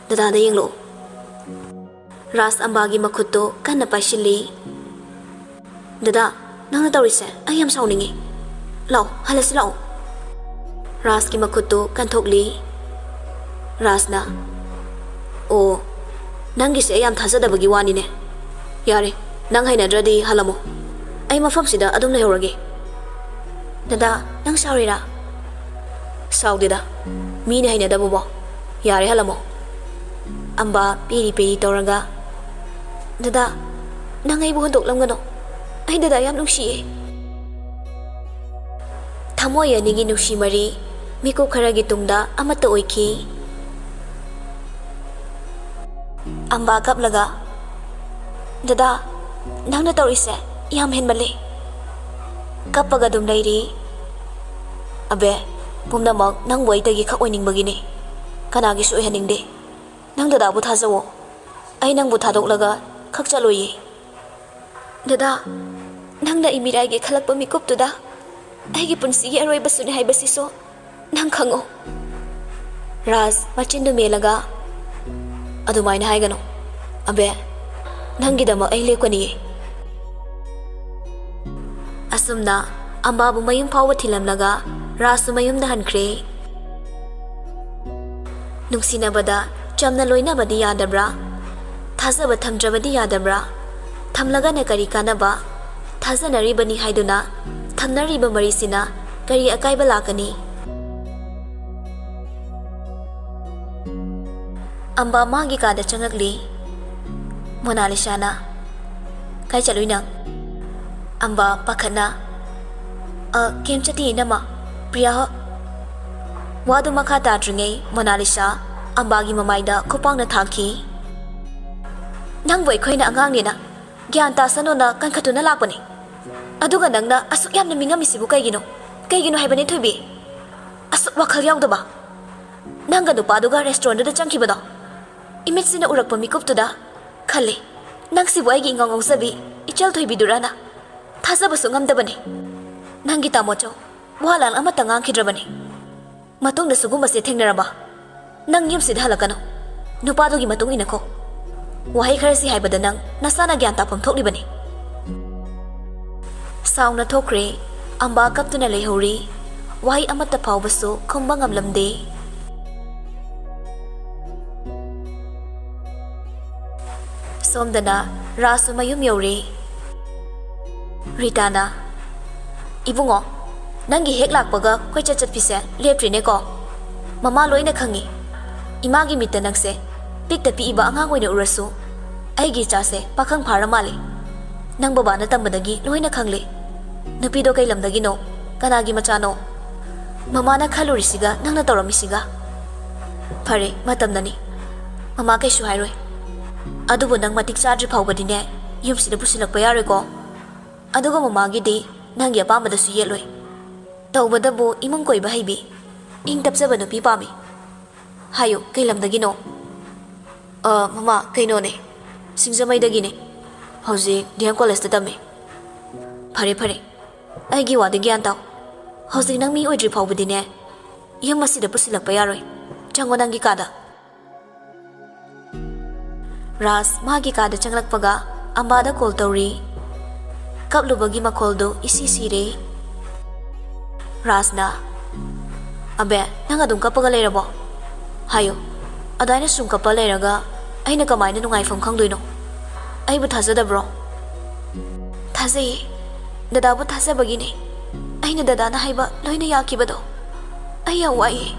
ꯗꯗꯥꯗ ꯌꯦꯡꯂꯛꯑꯣ꯫" ꯔꯥꯖ ꯑꯝꯕꯥꯒꯤ ꯃꯈꯨꯠꯇꯣ ꯀꯟꯅ ꯄꯥꯏꯁꯤꯜꯂꯤ꯫ "ꯗꯗꯥ, ꯅꯪꯅ ꯇꯧꯔꯤꯁꯦ ꯑꯩ ꯌꯥꯝ ꯁꯥꯎꯅꯤꯡꯉꯤ꯫ ꯂꯥꯛꯑꯣ, ꯍꯜꯂꯁꯤ ꯂꯥꯛꯑꯣ꯫" ꯔꯥꯖꯀꯤ ꯃꯈꯨꯠꯇꯨ ꯀꯟꯊꯣꯛꯂꯤ꯫ ꯔꯥꯖꯅ, "ꯑꯣ, ꯅꯪꯒꯤꯁꯦ ꯑꯩ ꯌꯥꯝ ꯊꯥꯖꯗꯕꯒꯤ ꯋꯥꯅꯤꯅꯦ꯫ ꯌꯥꯔꯦ, ꯅꯪ ꯍꯩꯅꯗ꯭ꯔꯗꯤ ꯍꯜꯂꯝꯃꯣ꯫ ꯑꯩ ꯃꯐꯝꯁꯤꯗ ꯑꯗꯨꯝ ꯂꯩꯍꯧꯔꯒꯦ꯫" "ꯗꯗꯥ, ꯅꯪ ꯁꯥꯎꯔꯤꯔꯥ?" "ꯁꯥꯎꯗꯦꯗ, ꯃꯤꯅ ꯍꯩꯅꯗꯕꯕꯣ꯫ ꯌꯥꯔꯦ, ꯍꯜꯂꯝꯃꯣ꯫" ꯑꯝꯕꯥ ꯄꯦꯔꯤ ꯄꯦꯔꯤ ꯇꯧꯔꯒ, "ꯗꯗꯥ, ꯅꯪ ꯑꯩꯕꯨ ꯍꯨꯟꯗꯣꯛꯂꯝꯒꯅꯨ꯫ ꯑꯩ ꯗꯗꯥ ꯌꯥꯝ ꯅꯨꯡꯁꯤꯌꯦ꯫" ꯊꯃꯣꯏ ꯑꯅꯤꯒꯤ ꯅꯨꯡꯁꯤ ꯃꯔꯤ ꯃꯤꯀꯨꯞ ꯈꯔꯒꯤ ꯇꯨꯡꯗ ꯑꯃꯠꯇ ꯑꯣꯏꯈꯤ꯫ ꯑꯝꯕꯥ ꯀꯞꯂꯒ, "ꯗꯗꯥ, ꯅꯪꯅ ꯇꯧꯔꯤꯁꯦ ꯌꯥꯝ ꯍꯦꯟꯃꯜꯂꯦ꯫ ꯀꯞꯄꯒ ꯑꯗꯨꯝ ꯂꯩꯔꯤ꯫" "ꯑꯕꯦ, ꯄꯨꯝꯅꯃꯛ ꯅꯪꯕꯨ ꯑꯩꯇꯒꯤ ꯈꯛ ꯑꯣꯏꯅꯤꯡꯕꯒꯤꯅꯤ꯫ ꯀꯅꯥꯒꯤꯁꯨ ꯑꯣꯏꯍꯟꯅꯤꯡꯗꯦ꯫ ꯅꯪ ꯗꯗꯥꯕꯨ ꯊꯥꯖꯧꯋꯣ꯫ ꯑꯩ ꯅꯪꯕꯨ ꯊꯥꯗꯣꯛꯂꯒ ꯈꯛ ꯆꯠꯂꯣꯏꯌꯦ꯫" "ꯗꯗꯥ, ꯅꯪꯅ ꯑꯩ ꯃꯤꯔꯥꯏꯒꯦ ꯈꯜꯂꯛꯄ ꯃꯤꯀꯨꯞꯇꯨꯗ ꯑꯩꯒꯤ ꯄꯨꯟꯁꯤꯒꯤ ꯑꯔꯣꯏꯕꯁꯨꯅꯤ ꯍꯥꯏꯕꯁꯤꯁꯨ ꯅꯪ ꯈꯪꯉꯣ꯫" ꯔꯥꯖ ꯃꯆꯤꯟꯗꯨ ꯃꯦꯜꯂꯒ, "ꯑꯗꯨꯃꯥꯏꯅ ꯍꯥꯏꯒꯅꯨ꯫ ꯑꯕꯦ, ꯅꯪꯒꯤꯗꯃꯛ ꯑꯩ ꯂꯦꯞꯀꯅꯤꯌꯦ꯫" ꯑꯁꯨꯝꯅ ꯑꯝꯕꯥꯕꯨ ꯃꯌꯨꯝ ꯐꯥꯎꯕ ꯊꯤꯜꯂꯝꯂꯒ ꯔꯥꯖꯁꯨ ꯃꯌꯨꯝꯗ ꯍꯟꯈ꯭ꯔꯦ꯫ ꯅꯨꯡꯁꯤꯅꯕꯗ ꯆꯝꯅ ꯂꯣꯏꯅꯕꯗꯤ ꯌꯥꯗꯕ꯭ꯔꯥ? ꯊꯥꯖꯕ ꯊꯝꯗ꯭ꯔꯕꯗꯤ ꯌꯥꯗꯕ꯭ꯔꯥ? ꯊꯝꯂꯒꯅ ꯀꯔꯤ ꯀꯥꯟꯅꯕ? ꯊꯥꯖꯅꯔꯤꯕꯅꯤ ꯍꯥꯏꯗꯨꯅ ꯊꯝꯅꯔꯤꯕ ꯃꯔꯤꯁꯤꯅ ꯀꯔꯤ ꯑꯀꯥꯏꯕ ꯂꯥꯛꯀꯅꯤ? ꯑꯝꯕꯥ ꯃꯥꯒꯤ ꯀꯥꯗ ꯆꯪꯂꯛꯂꯤ꯫ ꯃꯣꯅꯥꯂꯤꯁꯥꯅ, "ꯀꯥꯏ ꯆꯠꯂꯨꯏ ꯅꯪ?" ꯑꯝꯕꯥ ꯄꯥꯈꯠꯅ, "ꯑ, ꯀꯩꯝ ꯆꯠꯇꯦ, ꯏꯅꯝꯃ꯫ ꯄ꯭ꯔꯤꯌꯥ ꯍꯣ-" ꯋꯥꯗꯨ ꯃꯈꯥ ꯇꯥꯗ꯭ꯔꯤꯉꯩ ꯃꯣꯅꯥꯂꯤꯁꯥ ꯑꯝꯕꯥꯒꯤ ꯃꯃꯥꯏꯗ ꯈꯨꯄꯥꯛꯅ ꯊꯥꯈꯤ꯫ ꯅꯪꯕꯨ ꯑꯩꯈꯣꯏꯅ ꯑꯉꯥꯡꯅꯦꯅ, ꯒ꯭ꯌꯥꯟ ꯇꯥꯁꯅꯣꯅ ꯀꯟꯈꯠꯇꯨꯅ ꯂꯥꯛꯄꯅꯦ꯫ ꯑꯗꯨꯒ ꯅꯪꯅ ꯑꯁꯨꯛ ꯌꯥꯝꯅ ꯃꯤꯉꯝꯃꯤꯁꯤꯕꯨ ꯀꯩꯒꯤꯅꯣ? ꯀꯩꯒꯤꯅꯣ ꯍꯥꯏꯕꯅꯦ ꯊꯣꯏꯕꯤ? ꯑꯁꯨꯛ ꯋꯥꯈꯜ ꯌꯥꯎꯗꯕ꯫ ꯅꯪꯒ ꯅꯨꯄꯥꯗꯨꯒ restaurantꯗꯨꯗ ꯆꯪꯈꯤꯕꯗꯣ, ꯏꯃꯤꯠꯁꯤꯅ ꯎꯔꯛꯄ ꯃꯤꯀꯨꯞꯇꯨꯗ ꯈꯜꯂꯦ, ꯅꯪꯁꯤꯕꯨ ꯑꯩꯒꯤ ꯏꯉꯥꯎ ꯉꯥꯎꯖꯕꯤ ꯏꯆꯜ ꯊꯣꯏꯕꯤꯗꯨꯔꯥꯅ꯫ ꯊꯥꯖꯕꯁꯨ ꯉꯝꯗꯕꯅꯦ꯫ ꯅꯪꯒꯤ ꯇꯥꯃꯣꯆꯧ ꯋꯥ ꯂꯥꯟ ꯑꯃꯠꯇ ꯉꯥꯡꯈꯤꯗ꯭ꯔꯕꯅꯦ꯫ ꯃꯇꯨꯡꯗ ꯁꯤꯒꯨꯝꯕꯁꯦ ꯊꯦꯡꯅꯔꯕ, ꯅꯪ ꯌꯨꯝꯁꯤꯗ ꯍꯜꯂꯛꯀꯅꯨ꯫ ꯅꯨꯄꯥꯗꯨꯒꯤ ꯃꯇꯨꯡ ꯏꯟꯅꯀꯣ꯫ ꯋꯥꯍꯩ ꯈꯔꯁꯤ ꯍꯥꯏꯕꯗ ꯅꯪ ꯅꯁꯥꯅ ꯒ꯭ꯌꯥꯟ ꯇꯥꯐꯝ ꯊꯣꯛꯂꯤꯕꯅꯤ꯫ ꯁꯥꯎꯅ ꯊꯣꯛꯈ꯭ꯔꯦ꯫ ꯑꯝꯕꯥ ꯀꯞꯇꯨꯅ ꯂꯩꯍꯧꯔꯤ꯫ ꯋꯥꯍꯩ ꯑꯃꯠꯇ ꯐꯥꯎꯕꯁꯨ ꯈꯨꯝꯕ ꯉꯝꯂꯝꯗꯦ꯫ ꯁꯣꯝꯗꯅ ꯔꯥꯖꯁꯨ ꯃꯌꯨꯝ ꯌꯧꯔꯦ꯫ ꯔꯤꯇꯥꯅ, "ꯏꯕꯨꯡꯉꯣ, ꯅꯪꯒꯤ ꯍꯦꯛ ꯂꯥꯛꯄꯒ ꯀꯣꯏꯆꯠ ꯆꯠꯄꯤꯁꯦ ꯂꯦꯞꯇ꯭ꯔꯤꯅꯦꯀꯣ? ꯃꯃꯥ ꯂꯣꯏꯅ ꯈꯪꯉꯤ꯫ ꯏꯃꯥꯒꯤ ꯃꯤꯠꯇ ꯅꯪꯁꯦ ꯄꯤꯛꯇ ꯄꯤꯛꯏꯕ ꯑꯉꯥꯡ ꯑꯣꯏꯅ ꯎꯔꯁꯨ, ꯑꯩꯒꯤ ꯏꯆꯥꯁꯦ ꯄꯥꯈꯪ ꯐꯥꯔ ꯃꯥꯜꯂꯦ꯫ ꯅꯪ ꯕꯕꯥꯅ ꯇꯝꯕꯗꯒꯤ ꯂꯣꯏꯅ ꯈꯪꯂꯦ꯫ ꯅꯨꯄꯤꯗꯣ ꯀꯩ ꯂꯝꯗꯒꯤꯅꯣ? ꯀꯅꯥꯒꯤ ꯃꯆꯥꯅꯣ? ꯃꯃꯥꯅ ꯈꯜꯂꯨꯔꯤꯁꯤꯒ ꯅꯪꯅ ꯇꯧꯔꯝꯃꯤꯁꯤꯒ?" "ꯐꯔꯦ, ꯃꯇꯝꯅꯅꯤ꯫ ꯃꯃꯥ ꯀꯩꯁꯨ ꯍꯥꯏꯔꯣꯏ꯫ ꯑꯗꯨꯕꯨ ꯅꯪ ꯃꯇꯤꯛ ꯆꯥꯗ꯭ꯔꯤ ꯐꯥꯎꯕꯗꯤꯅꯦ, ꯌꯨꯝꯁꯤꯗ ꯄꯨꯁꯤꯜꯂꯛꯄ ꯌꯥꯔꯣꯏꯀꯣ꯫ ꯑꯗꯨꯒ ꯃꯃꯥꯒꯤꯗꯤ ꯅꯪꯒꯤ ꯑꯄꯥꯝꯕꯗꯁꯨ ꯌꯦꯠꯂꯣꯏ꯫ ꯇꯧꯕꯗꯕꯨ ꯏꯃꯨꯡ ꯀꯣꯏꯕ ꯍꯩꯕꯤ, ꯏꯪ ꯇꯞꯆꯕ ꯅꯨꯄꯤ ꯄꯥꯝꯃꯤ꯫ ꯍꯥꯏꯌꯨ, ꯀꯩ ꯂꯝꯗꯒꯤꯅꯣ?" "ꯑ, ꯃꯃꯥ, ꯀꯩꯅꯣꯅꯦ, ꯁꯤꯡꯖꯃꯩꯗꯒꯤꯅꯦ꯫ ꯍꯧꯖꯤꯛ D M collegeꯇ ꯇꯝꯃꯤ꯫" "ꯐꯔꯦ, ꯐꯔꯦ꯫ ꯑꯩꯒꯤ ꯋꯥꯗꯤ ꯒ꯭ꯌꯥꯟ ꯇꯥꯎ꯫ ꯍꯧꯖꯤꯛ ꯅꯪ ꯃꯤ ꯑꯣꯏꯗ꯭ꯔꯤ ꯐꯥꯎꯕꯗꯤꯅꯦ, ꯌꯨꯝ ꯑꯁꯤꯗ ꯄꯨꯁꯤꯜꯂꯛꯄ ꯌꯥꯔꯣꯏ꯫ ꯆꯪꯉꯣ ꯅꯪꯒꯤ ꯀꯥꯗ꯫" ꯔꯥꯖ ꯃꯥꯒꯤ ꯀꯥꯗ ꯆꯪꯂꯛꯄꯒ ꯑꯝꯕꯥꯗ call ꯇꯧꯔꯤ꯫ ꯀꯞꯂꯨꯕꯒꯤ ꯃꯈꯣꯜꯗꯨ ꯏꯁꯤ ꯁꯤꯔꯦ꯫ ꯔꯥꯖꯅ, "ꯑꯕꯦ, ꯅꯪ ꯑꯗꯨꯝ ꯀꯞꯄꯒ ꯂꯩꯔꯕꯣ? ꯍꯥꯏꯌꯨ, ꯑꯗꯨꯃꯥꯏꯅ ꯁꯨꯝ ꯀꯞꯄ ꯂꯩꯔꯒ ꯑꯩꯅ ꯀꯃꯥꯏꯅ ꯅꯨꯡꯉꯥꯏꯐꯝ ꯈꯪꯗꯣꯏꯅꯣ? ꯑꯩꯕꯨ ꯊꯥꯖꯗꯕ꯭ꯔꯣ?" "ꯊꯥꯖꯩꯌꯦ꯫ ꯗꯗꯥꯕꯨ ꯊꯥꯖꯕꯒꯤꯅꯦ ꯑꯩꯅ ꯗꯗꯥꯅ ꯍꯥꯏꯕ ꯂꯣꯏꯅ ꯌꯥꯈꯤꯕꯗꯣ꯫ ꯑꯩ ꯌꯥꯝ ꯋꯥꯏꯌꯦ꯫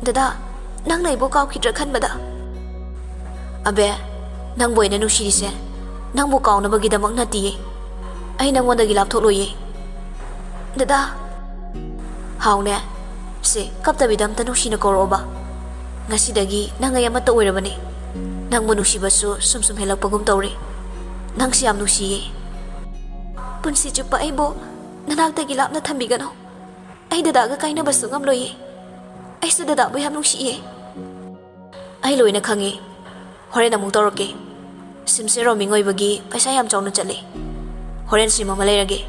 ꯗꯗꯥ, ꯅꯪꯅ ꯑꯩꯕꯨ ꯀꯥꯎꯈꯤꯗ꯭ꯔꯥ ꯈꯟꯕꯗ꯫" "ꯑꯕꯦ, ꯅꯪꯕꯨ ꯑꯩꯅ ꯅꯨꯡꯁꯤꯔꯤꯁꯦ ꯅꯪꯕꯨ ꯀꯥꯎꯅꯕꯒꯤꯗꯃꯛ ꯅꯠꯇꯤꯌꯦ꯫ ꯑꯩ ꯅꯪꯉꯣꯟꯗꯒꯤ ꯂꯥꯞꯊꯣꯛꯂꯣꯏꯌꯦ꯫" "ꯗꯗꯥ꯫" "ꯍꯥꯎꯅꯦ, ꯁꯦ, ꯀꯞꯇꯕꯤꯗ ꯑꯝꯇ ꯅꯨꯡꯁꯤꯅ ꯀꯧꯔꯛꯑꯣꯕ꯫ ꯉꯁꯤꯗꯒꯤ ꯅꯪ ꯑꯩ ꯑꯃꯠꯇ ꯑꯣꯏꯔꯕꯅꯦ꯫ ꯅꯪꯕꯨ ꯅꯨꯡꯁꯤꯕꯁꯨ ꯁꯨꯝ ꯁꯨꯝ ꯍꯦꯜꯂꯛꯄꯒꯨꯝ ꯇꯧꯔꯦ꯫ ꯅꯪꯁꯤ ꯌꯥꯝ ꯅꯨꯡꯁꯤꯌꯦ꯫ ꯄꯨꯟꯁꯤ ꯆꯨꯞꯄ ꯑꯩꯕꯨ ꯅꯅꯥꯛꯇꯒꯤ ꯂꯥꯞꯅ ꯊꯝꯕꯤꯒꯅꯨ꯫ ꯑꯩ ꯗꯗꯥꯒ ꯀꯥꯏꯅꯕꯁꯨ ꯉꯝꯂꯣꯏꯌꯦ꯫ ꯑꯩꯁꯨ ꯗꯗꯥꯕꯨ ꯌꯥꯝ ꯅꯨꯡꯁꯤꯌꯦ꯫ ꯑꯩ ꯂꯣꯏꯅ ꯈꯪꯉꯦ꯫ ꯍꯣꯔꯦꯟ ꯑꯃꯨꯛ ꯇꯧꯔꯛꯀꯦ꯫ ꯁꯤꯝꯁꯦ ꯔꯣꯃꯤꯡ ꯑꯣꯏꯕꯒꯤ ꯄꯩꯁꯥ ꯌꯥꯝ ꯆꯥꯎꯅ ꯆꯠꯂꯦ꯫ ꯍꯣꯔꯦꯟ ꯁꯤꯝ ꯑꯃ ꯂꯩꯔꯒꯦ꯫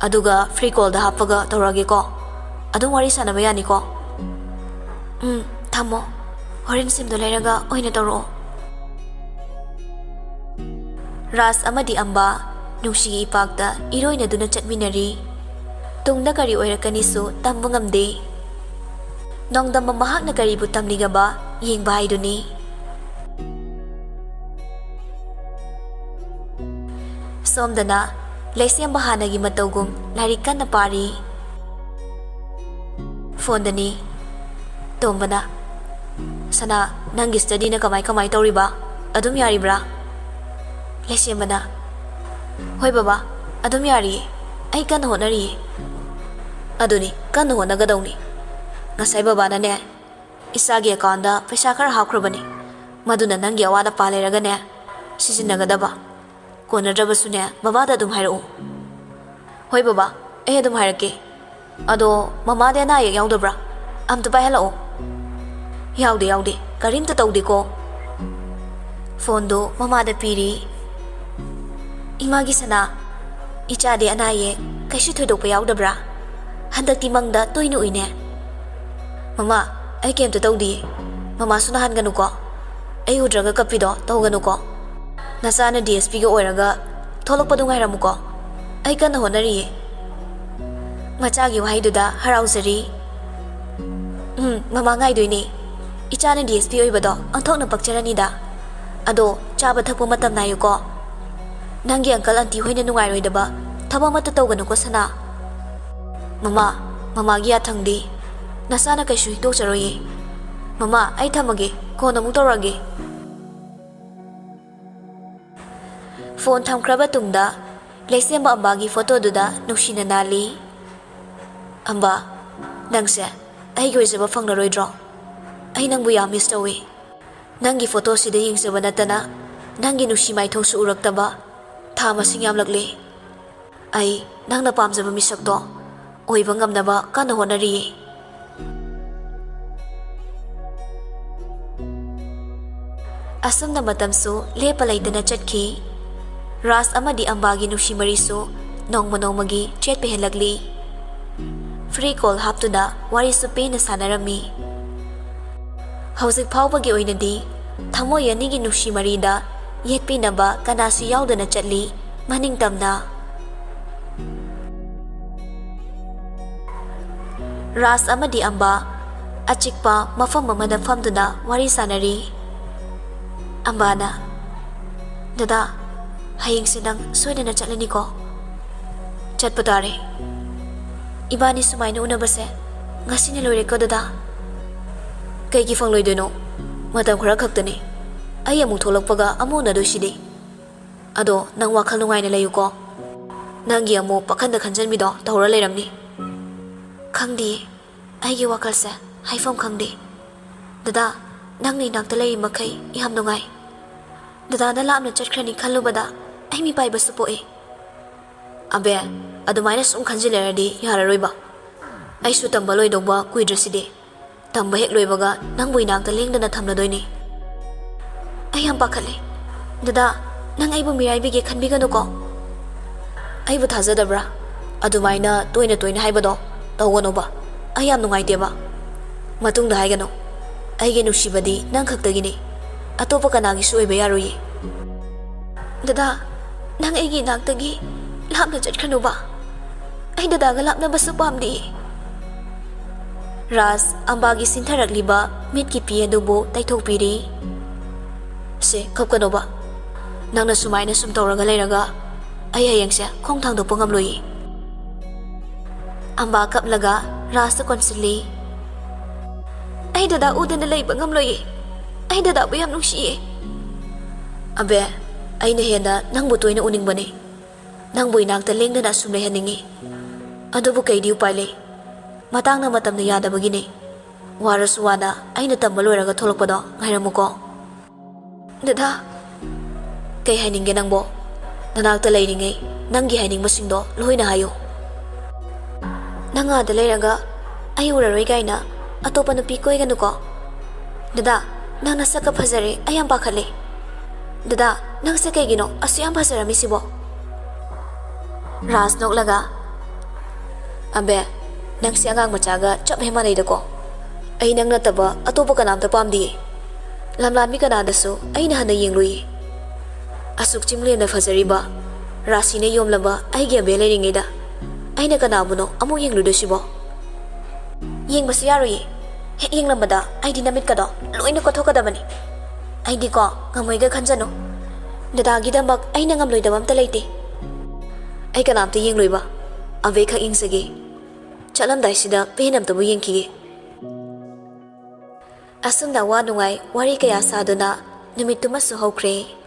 ꯑꯗꯨꯒ ꯐ꯭ꯔꯤ ꯀꯣꯜꯗ ꯍꯥꯞꯄꯒ ꯇꯧꯔꯛꯑꯒꯦꯀꯣ꯫ ꯑꯗꯨꯝ ꯋꯥꯔꯤ ꯁꯥꯟꯅꯕ ꯌꯥꯅꯤꯀꯣ? ꯎꯝ, ꯊꯝꯃꯣ꯫ ꯍꯣꯔꯦꯟ ꯁꯤꯝꯗꯣ ꯂꯩꯔꯒ ꯑꯣꯏꯅ ꯇꯧꯔꯛꯑꯣ꯫ ꯔꯥꯖ ꯑꯃꯗꯤ ꯑꯝꯕꯥ ꯅꯨꯡꯁꯤꯒꯤ ꯏꯄꯥꯛꯇ ꯏꯔꯣꯏꯅꯗꯨꯅ ꯆꯠꯃꯤꯟꯅꯔꯤ꯫ ꯇꯨꯡꯗ ꯀꯔꯤ ꯑꯣꯏꯔꯛꯀꯅꯤꯁꯨ ꯇꯝꯕ ꯉꯝꯗꯦ꯫ ꯅꯣꯡꯗꯝꯕ ꯃꯍꯥꯛꯅ ꯀꯔꯤꯕꯨ ꯇꯝꯂꯤꯒꯕ ꯌꯦꯡꯕ ꯍꯥꯏꯗꯨꯅꯤ꯫ ꯁꯣꯝꯗꯅ ꯂꯩꯁꯦꯝꯕ ꯍꯥꯟꯅꯒꯤ ꯃꯇꯧꯒꯨꯝ ꯂꯥꯏꯔꯤꯛ ꯀꯟꯅ ꯄꯥꯔꯤ꯫ ꯐꯣꯟꯗꯅꯤ꯫ ꯇꯣꯝꯕꯅ, "ꯁꯅꯥ, ꯅꯪꯒꯤ ꯁ꯭ꯇꯗꯤꯅ ꯀꯃꯥꯏ ꯀꯃꯥꯏ ꯇꯧꯔꯤꯕ? ꯑꯗꯨꯝ ꯌꯥꯔꯤꯕ꯭ꯔꯥ?" ꯂꯩꯁꯦꯝꯕꯅ, "ꯍꯣꯏ ꯕꯕꯥ, ꯑꯗꯨꯝ ꯌꯥꯔꯤꯌꯦ꯫ ꯑꯩ ꯀꯟꯅ ꯍꯣꯠꯅꯔꯤꯌꯦ꯫" "ꯑꯗꯨꯅꯤ, ꯀꯟꯅ ꯍꯣꯠꯅꯒꯗꯧꯅꯤ꯫ ꯉꯁꯥꯏ ꯕꯕꯥꯅꯅꯦ, ꯏꯆꯥꯒꯤ ꯑꯦꯀꯥꯎꯟꯗ ꯄꯩꯁꯥ ꯈꯔ ꯍꯥꯞꯈ꯭ꯔꯕꯅꯤ꯫ ꯃꯗꯨꯅ ꯅꯪꯒꯤ ꯑꯋꯥꯠ ꯑꯄꯥ ꯂꯩꯔꯒꯅꯦ, ꯁꯤꯖꯤꯟꯅꯒꯗꯕ꯫ ꯀꯣꯟꯅꯗ꯭ꯔꯕꯁꯨꯅꯦ, ꯕꯕꯥꯗ ꯑꯗꯨꯝ ꯍꯥꯏꯔꯛꯎ꯫" "ꯍꯣꯏ ꯕꯕꯥ, ꯑꯩ ꯑꯗꯨꯝ ꯍꯥꯏꯔꯛꯀꯦ꯫ ꯑꯗꯣ ꯃꯃꯥꯗꯤ ꯑꯅꯥ ꯑꯌꯦꯛ ꯌꯥꯎꯗꯕ꯭ꯔꯥ? ꯑꯝꯇ ꯄꯥꯏꯍꯜꯂꯛꯑꯣ꯫" "ꯌꯥꯎꯗꯦ, ꯌꯥꯎꯗꯦ꯫ ꯀꯔꯤꯝꯇ ꯇꯧꯗꯦꯀꯣ꯫" ꯐꯣꯟꯗꯨ ꯃꯃꯥꯗ ꯄꯤꯔꯤ꯫ "ꯏꯃꯥꯒꯤ ꯁꯅꯥ, ꯏꯆꯥꯗꯤ ꯑꯅꯥ ꯑꯌꯦꯛ ꯀꯩꯁꯨ ꯊꯣꯏꯗꯣꯛꯄ ꯌꯥꯎꯗꯕ꯭ꯔꯥ? ꯍꯟꯗꯛꯇꯤ ꯃꯪꯗ ꯇꯣꯏꯅ ꯎꯏꯅꯦ꯫" "ꯃꯃꯥ, ꯑꯩ ꯀꯩꯝꯇ ꯇꯧꯗꯤꯌꯦ꯫ ꯃꯃꯥꯁꯨ ꯅꯥꯍꯟꯒꯅꯨꯀꯣ꯫ ꯑꯩ ꯎꯗ꯭ꯔꯒ ꯀꯞꯄꯤꯗꯣ ꯇꯧꯒꯅꯨꯀꯣ꯫ ꯅꯆꯥꯅ ꯗꯤ ꯑꯦꯁ ꯄꯤꯒ ꯑꯣꯏꯔꯒ ꯊꯣꯛꯂꯛꯄꯗꯣ ꯉꯥꯏꯔꯝꯃꯨꯀꯣ꯫ ꯑꯩ ꯀꯟꯅ ꯍꯣꯠꯅꯔꯤꯌꯦ꯫" ꯃꯆꯥꯒꯤ ꯋꯥꯍꯩꯗꯨꯗ ꯍꯔꯥꯎꯖꯔꯤ꯫ "ꯎꯝ, ꯃꯃꯥ ꯉꯥꯏꯗꯣꯏꯅꯦ꯫ ꯏꯆꯥꯅ ꯗꯤ ꯑꯦꯁ ꯄꯤ ꯑꯣꯏꯕꯗꯣ ꯑꯣꯟꯊꯣꯛꯅ ꯄꯛꯆꯔꯅꯤꯗ꯫ ꯑꯗꯣ ꯆꯥꯕ ꯊꯛꯄ ꯃꯇꯝ ꯅꯥꯏꯌꯨꯀꯣ꯫ ꯅꯪꯒꯤ ꯑꯪꯀꯜ ꯑꯟꯇꯤ ꯍꯣꯏꯅ ꯅꯨꯡꯉꯥꯏꯔꯣꯏꯗꯕ ꯊꯕꯛ ꯑꯃꯠꯇ ꯇꯧꯒꯅꯨꯀꯣ ꯁꯅꯥ꯫" "ꯃꯃꯥ, ꯃꯃꯥꯒꯤ ꯌꯥꯊꯪꯗꯤ꯫ ꯅꯁꯥꯅ ꯀꯩꯁꯨ ꯍꯤꯛꯇꯣꯛꯆꯔꯣꯏꯌꯦ꯫ ꯃꯃꯥ, ꯑꯩ ꯊꯝꯃꯒꯦ, ꯀꯣꯟꯅ ꯑꯃꯨꯛ ꯇꯧꯔꯛꯑꯒꯦ꯫" ꯐꯣꯟ ꯊꯝꯈ꯭ꯔꯕ ꯇꯨꯡꯗ ꯂꯩꯁꯦꯝꯕ ꯑꯝꯕꯥꯒꯤ ꯐꯣꯇꯣꯗꯨꯗ ꯅꯨꯡꯁꯤꯅ ꯅꯥꯜꯂꯤ꯫ "ꯑꯝꯕꯥ, ꯅꯪꯁꯦ ꯑꯩꯒꯤ ꯑꯣꯏꯖꯕ ꯐꯪꯂꯔꯣꯏꯗ꯭ꯔꯣ? ꯑꯩ ꯅꯪꯕꯨ ꯌꯥꯝ ꯃꯤꯁ ꯇꯧꯏ꯫ ꯅꯪꯒꯤ ꯐꯣꯇꯣꯁꯤꯗ ꯌꯦꯡꯖꯕ ꯅꯠꯇꯅ ꯅꯪꯒꯤ ꯅꯨꯡꯁꯤ ꯃꯥꯏꯊꯣꯡꯁꯨ ꯎꯔꯛꯇꯕ ꯊꯥ ꯃꯁꯤꯡ ꯌꯥꯝꯂꯛꯂꯦ꯫ ꯑꯩ ꯅꯪꯅ ꯄꯥꯝꯖꯕ ꯃꯤꯁꯛꯇꯣ ꯑꯣꯏꯕ ꯉꯝꯅꯕ ꯀꯟꯅ ꯍꯣꯠꯅꯔꯤꯌꯦ꯫ ꯑꯁꯨꯝꯅ ꯃꯇꯝꯁꯨ ꯂꯦꯞꯄ ꯂꯩꯇꯅ ꯆꯠꯈꯤ꯫ ꯔꯥꯖ ꯑꯃꯗꯤ ꯑꯝꯕꯥꯒꯤ ꯅꯨꯡꯁꯤ ꯃꯔꯤꯁꯨ ꯅꯣꯡꯃ ꯅꯣꯡꯃꯒꯤ ꯆꯦꯠꯄ ꯍꯦꯜꯂꯛꯂꯤ꯫ ꯐ꯭ꯔꯤ ꯀꯣꯜ ꯍꯥꯞꯇꯨꯅ ꯋꯥꯔꯤꯁꯨ ꯄꯦꯟꯅ ꯁꯥꯟꯅꯔꯝꯃꯤ꯫ ꯍꯧꯖꯤꯛ ꯐꯥꯎꯕꯒꯤ ꯑꯣꯏꯅꯗꯤ ꯊꯃꯣꯏ ꯑꯅꯤꯒꯤ ꯅꯨꯡꯁꯤ ꯃꯔꯤꯗ ꯌꯦꯠꯄꯤꯅꯕ ꯀꯅꯥꯁꯨ ꯌꯥꯎꯗꯅ ꯆꯠꯂꯤ ꯃꯅꯤꯡ ꯇꯝꯅ꯫ ꯔꯥꯖ ꯑꯃꯗꯤ ꯑꯝꯕꯥ ꯑꯆꯤꯛꯄ ꯃꯐꯝ ꯑꯃꯗ ꯐꯝꯗꯨꯅ ꯋꯥꯔꯤ ꯁꯥꯟꯅꯔꯤ꯫ ꯑꯝꯕꯥꯅ, "ꯗꯗꯥ, ꯍꯌꯦꯡꯁꯦ ꯅꯪ ꯁꯣꯏꯗꯅ ꯆꯠꯂꯅꯤꯀꯣ?" "ꯆꯠꯄ ꯇꯥꯔꯦ꯫ ꯏꯕꯥꯅꯤ ꯁꯨꯃꯥꯏꯅ ꯎꯅꯕꯁꯦ ꯉꯁꯤꯅ ꯂꯣꯏꯔꯦꯀꯣ ꯗꯗꯥ?" "ꯀꯩꯒꯤ ꯐꯪꯂꯣꯏꯗꯣꯏꯅꯣ? ꯃꯇꯝ ꯈꯔ ꯈꯛꯇꯅꯤ꯫ ꯑꯩ ꯑꯃꯨꯛ ꯊꯣꯛꯂꯛꯄꯒ ꯑꯃꯨꯛ ꯎꯅꯗꯣꯏꯁꯤꯗꯤ꯫ ꯑꯗꯣ ꯅꯪ ꯋꯥꯈꯜ ꯅꯨꯡꯉꯥꯏꯅ ꯂꯩꯌꯨꯀꯣ꯫ ꯅꯪꯒꯤ ꯑꯃꯨꯛ ꯄꯥꯈꯟꯗ ꯈꯟꯖꯟꯕꯤꯗꯣ ꯇꯧꯔ ꯂꯩꯔꯝꯅꯤ꯫" "ꯈꯪꯗꯤꯌꯦ, ꯑꯩꯒꯤ ꯋꯥꯈꯜꯁꯦ ꯍꯥꯏꯐꯝ ꯈꯪꯗꯦ꯫ ꯗꯗꯥ, ꯅꯪꯅ ꯏꯅꯥꯛꯇ ꯂꯩꯔꯤ ꯃꯈꯩ ꯌꯥꯝ ꯅꯨꯡꯉꯥꯏ꯫ ꯗꯗꯥꯅ ꯂꯥꯞꯅ ꯆꯠꯈ꯭ꯔꯅꯤ ꯈꯜꯂꯨꯕꯗ ꯑꯩ ꯃꯤꯄꯥꯏꯕꯁꯨ ꯄꯣꯛꯏ꯫" "ꯑꯕꯦ, ꯑꯗꯨꯃꯥꯏꯅ ꯁꯨꯝ ꯈꯟꯖꯤꯜꯂꯩꯔꯗꯤ ꯌꯥꯔꯔꯣꯏꯕ꯫ ꯑꯩꯁꯨ ꯇꯝꯕ ꯂꯣꯏꯗꯧꯕ ꯀꯨꯏꯗ꯭ꯔꯁꯤꯗꯤ꯫ ꯇꯝꯕ ꯍꯦꯛ ꯂꯣꯏꯕꯒ ꯅꯪꯕꯨ ꯏꯅꯥꯛꯇ ꯂꯦꯡꯗꯅ ꯊꯝꯂꯗꯣꯏꯅꯤ꯫" "ꯑꯩ ꯌꯥꯝ ꯄꯥꯈꯠꯂꯦ꯫ ꯗꯗꯥ, ꯅꯪ ꯑꯩꯕꯨ ꯃꯤꯔꯥꯏꯕꯤꯒꯦ ꯈꯟꯕꯤꯒꯅꯨꯀꯣ꯫" "ꯑꯩꯕꯨ ꯊꯥꯖꯗꯕ꯭ꯔꯥ? ꯑꯗꯨꯃꯥꯏꯅ ꯇꯣꯏꯅ ꯇꯣꯏꯅ ꯍꯥꯏꯕꯗꯣ ꯇꯧꯒꯅꯣꯕ꯫ ꯑꯩ ꯌꯥꯝ ꯅꯨꯡꯉꯥꯏꯇꯦꯕ꯫ ꯃꯇꯨꯡꯗ ꯍꯥꯏꯒꯅꯨ꯫ ꯑꯩꯒꯤ ꯅꯨꯡꯁꯤꯕꯗꯤ ꯅꯪ ꯈꯛꯇꯒꯤꯅꯤ꯫ ꯑꯇꯣꯞꯄ ꯀꯅꯥꯒꯤꯁꯨ ꯑꯣꯏꯕ ꯌꯥꯔꯣꯏꯌꯦ꯫" "ꯗꯗꯥ, ꯅꯪ ꯑꯩꯒꯤ ꯏꯅꯥꯛꯇꯒꯤ ꯂꯥꯞꯅ ꯆꯠꯈ꯭ꯔꯅꯨꯕ꯫ ꯑꯩ ꯗꯗꯥꯒ ꯂꯥꯞꯅꯕꯁꯨ ꯄꯥꯝꯗꯦ꯫" ꯔꯥꯖ ꯑꯝꯕꯥꯒꯤ ꯁꯤꯟꯊꯔꯛꯂꯤꯕ ꯃꯤꯠꯀꯤ ꯄꯤ ꯑꯗꯨꯕꯨ ꯇꯩꯊꯣꯛꯄꯤꯔꯤ꯫ "ꯁꯦ, ꯀꯞꯀꯅꯣꯕ꯫ ꯅꯪꯅ ꯁꯨꯃꯥꯏꯅ ꯁꯨꯝ ꯇꯧꯔꯒ ꯂꯩꯔꯒ ꯑꯩ ꯍꯌꯦꯡꯁꯦ ꯈꯣꯡ ꯊꯥꯡꯗꯣꯛꯄ ꯉꯝꯂꯣꯏꯌꯦ꯫" ꯑꯝꯕꯥ ꯀꯞꯂꯒ ꯔꯥꯖꯇ ꯀꯣꯟꯁꯤꯜꯂꯤ꯫ "ꯑꯩ ꯗꯗꯥ ꯎꯗꯅ ꯂꯩꯕ ꯉꯝꯂꯣꯏꯌꯦ꯫ ꯑꯩ ꯗꯗꯥꯕꯨ ꯌꯥꯝ ꯅꯨꯡꯁꯤꯌꯦ꯫" "ꯑꯕꯦ, ꯑꯩꯅ ꯍꯦꯟꯅ ꯅꯪꯕꯨ ꯇꯣꯏꯅ ꯎꯅꯤꯡꯕꯅꯤ꯫ ꯅꯪꯕꯨ ꯏꯅꯥꯛꯇ ꯂꯦꯡꯗꯅ ꯑꯁꯨꯝ ꯂꯩꯍꯟꯅꯤꯡꯉꯤ꯫ ꯑꯗꯨꯕꯨ ꯀꯩꯗꯤ ꯎꯄꯥꯏ ꯂꯩ? ꯃꯇꯥꯡꯅ ꯃꯇꯝꯅ ꯌꯥꯗꯕꯒꯤꯅꯤ꯫ ꯋꯥꯔꯁꯨ ꯋꯥꯅ ꯑꯩꯅ ꯇꯝꯕ ꯂꯣꯏꯔꯒ ꯊꯣꯛꯂꯛꯄꯗꯣ ꯉꯥꯏꯔꯝꯃꯨꯀꯣ꯫" ꯗꯗꯥ, ꯀꯩ ꯍꯥꯏꯅꯤꯡꯒꯦ ꯅꯪꯕꯣ? ꯅꯅꯥꯛꯇ ꯂꯩꯔꯤꯉꯩ ꯅꯪꯒꯤ ꯍꯥꯏꯅꯤꯡꯕꯁꯤꯡꯗꯣ ꯂꯣꯏꯅ ꯍꯥꯏꯌꯨ꯫ ꯅꯪ ꯑꯥꯗ ꯂꯩꯔꯒ ꯑꯩ ꯎꯔꯔꯣꯏ ꯀꯥꯏꯅ ꯑꯇꯣꯞꯄ ꯅꯨꯄꯤ ꯀꯣꯏꯒꯅꯨꯀꯣ꯫ ꯗꯗꯥ, ꯅꯪ ꯅꯁꯛꯀ ꯐꯖꯔꯦ, ꯑꯩ ꯌꯥꯝ ꯄꯥꯈꯠꯂꯦ꯫ ꯗꯗꯥ, ꯅꯪꯁꯦ ꯀꯩꯒꯤꯅꯣ ꯑꯁꯨꯛ ꯌꯥꯝ ꯐꯖꯔꯝꯃꯤꯁꯤꯕꯣ? ꯔꯥꯖ ꯅꯣꯛꯂꯒ, "ꯑꯕꯦ, ꯅꯪꯁꯦ ꯑꯉꯥꯡ ꯃꯆꯥꯒ ꯆꯞ ꯍꯦꯛ ꯃꯥꯟꯅꯩꯗꯀꯣ꯫ ꯑꯩ ꯅꯪ ꯅꯠꯇꯕ ꯑꯇꯣꯞꯄ ꯀꯅꯥꯝꯇ ꯄꯥꯝꯗꯤꯌꯦ꯫ ꯂꯝꯂꯥꯟꯕꯤ ꯀꯅꯥꯗꯁꯨ ꯑꯩꯅ ꯍꯟꯅ ꯌꯦꯡꯂꯨꯏꯌꯦ꯫ ꯑꯁꯨꯛ ꯆꯤꯡꯂꯦꯝꯅ ꯐꯖꯔꯤꯕ, ꯔꯥꯁꯤꯅ ꯌꯣꯝꯂꯕ ꯑꯩꯒꯤ ꯑꯕꯦ ꯂꯩꯔꯤꯉꯩꯗ ꯑꯩꯅ ꯀꯅꯥꯕꯨꯅꯣ ꯑꯃꯨꯛ ꯌꯦꯡꯂꯨꯗꯣꯏꯁꯤꯕꯣ? ꯌꯦꯡꯕꯁꯨ ꯌꯥꯔꯣꯏꯌꯦ꯫ ꯍꯦꯛ ꯌꯦꯡꯂꯝꯕꯗ ꯑꯩꯗꯤ ꯅꯃꯤꯠꯀꯗꯣ ꯂꯣꯏꯅ ꯀꯣꯠꯊꯣꯛꯀꯗꯕꯅꯤ꯫ ꯑꯩꯗꯤꯀꯣ ꯉꯝꯃꯣꯏꯒ ꯈꯟꯖꯅꯨ꯫ ꯗꯗꯥꯒꯤꯗꯃꯛ ꯑꯩꯅ ꯉꯝꯂꯣꯏꯗꯕ ꯑꯝꯇ ꯂꯩꯇꯦ꯫ ꯑꯩ ꯀꯅꯥꯝꯇ ꯌꯦꯡꯂꯣꯏꯕ꯫ ꯑꯕꯦ ꯈꯛ ꯌꯦꯡꯖꯒꯦ꯫ ꯆꯠꯂꯝꯗꯥꯏꯁꯤꯗ ꯄꯦꯟ ꯑꯝꯇꯕꯨ ꯌꯦꯡꯈꯤꯒꯦ꯫" ꯑꯁꯨꯝꯅ ꯋꯥ ꯅꯨꯡꯉꯥꯏ ꯋꯥꯔꯤ ꯀꯌꯥ ꯁꯥꯗꯨꯅ ꯅꯨꯃꯤꯠꯇꯨꯃꯁꯨ ꯍꯧꯈ꯭ꯔꯦ꯫